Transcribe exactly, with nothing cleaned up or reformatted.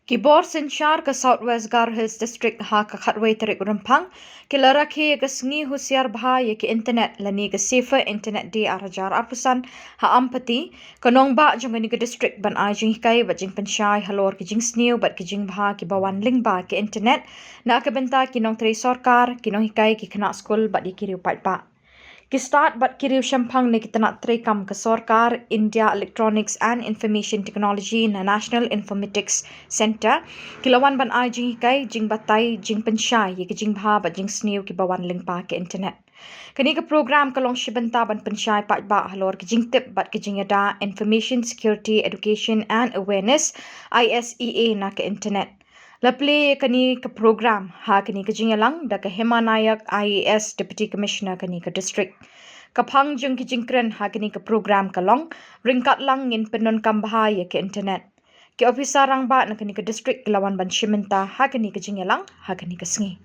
Ki bor synshar ka South West Garo Hills District ha ka khatwei tarik Rymphang ki la rakhe ïa ka sngi husiar bha ïa ki internet lane ka Safer Internet Day ar hajar arphew san ha Ampati, ka nongbah jong kane ka district, ban ai jinghikai bad jingpynshai halor ki jingsniew bad ki jingbha kiba wan lyngba ka internet na ka bynta ki nongtrei sorkar, ki nonghikai, ki khynnah skul bad ïa ki riew paidbah. Ki stad bad ki riew shemphang na ki tnat treikam ka sorkar, India Electronics and Information Technology na National Informatics Centre ki la wan ban ai jinghikai, jingbatai, jingpynshai ïa ki jingbha bad jingsniew kiba wan lyngba ka internet. Kane ka program ka long shi bynta ban pynshai paidbah halor ki jingtip bad ki jingïada, Information Security Education and Awareness, I S E A, na ka internet. La plie ïa kane ka program ha kane ka jingïalang da ka Hema Nayak, I A S, Deputy Commissioner kane ka district. Ka phang jong ki jingkren ha kane ka program ka long, ryngkat lang ngin pyndonkam bha ïa ka internet. Ki ophisar rangbah na kane ka district ki la wan ban shim bynta ha kane ka jingïalang ha kane ka sngi.